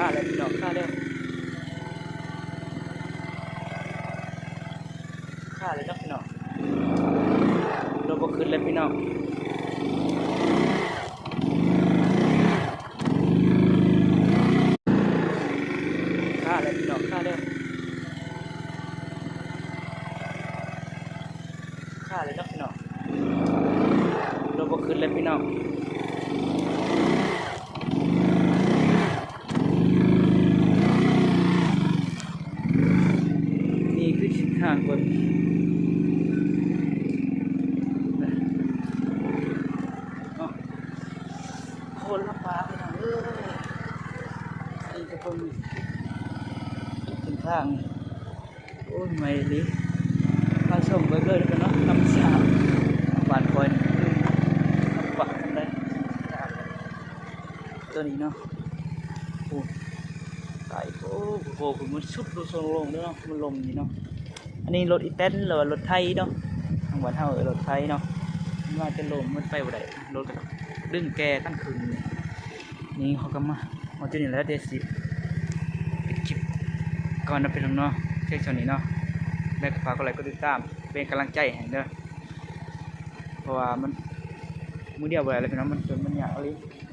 ຄາແລ້ວພີ່ນ້ອງ ຄາແລ້ວ ຄາແລ້ວເນາະພີ່ນ້ອງ ລົດບໍ່ຂຶ້ນແລ້ວພີ່ນ້ອງ ຄາແລ້ວພີ່ນ້ອງ ຄາແລ້ວ ຄາແລ້ວເນາະພີ່ນ້ອງ ລົດບໍ່ຂຶ້ນແລ້ວພີ່ນ້ອງ ນີ້ຄືເສັ້ນທາງເພິ່ນ ເນາະ ໂຄດລຳບາກພີ່ນ້ອງເອີຍ ນີ້ກໍເບິ່ງເສັ້ນທາງ ໂອ້ຍ ໃໝ່ອີ່ຫຼີ ພາຊົມໄປເບິ່ງກັນເນາະ ທຳມະຊາດບ້ານຂ້ອຍນີ້ ລຳບາກປານໃດ ຕົວນີ້ເນາະ ໂອ້ ຕາຍ ໂອ້ ໂອ້ ມັນສຸດລົງເດີເນາະ ມັນລົມນີ້ເນາະ ອັນນີ້ລົດອີແຕນ ຫຼືວ່າລົດໄຖເນາະ ທາງບ້ານເຮົາເອີ້ນລົດໄຖເນາະ ມັນວ່າຈະລົມ ມັນໄປບໍ່ໄດ້ ລົດກໍດຶງແກ່ທັງຄືນ ນີ້ເຮົາກໍມາຮອດຈຸດນີ້ແລ້ວ ດຽວຊິປິດຄລິບກ່ອນເນາະພີ່ນ້ອງເນາະ ພຽງເທົ່ານີ້ເນາະ ແລ້ວກໍຝາກກົດໄລກົດຕິດຕາມ ເປັນກຳລັງໃຈໃຫ້ເດີ ເພາະວ່າມັນ ມື້ດຽວບໍ່ໄດ້ແລ້ວພີ່ນ້ອງ ມັນ ມັນຍາກອີ່ຫຼີ.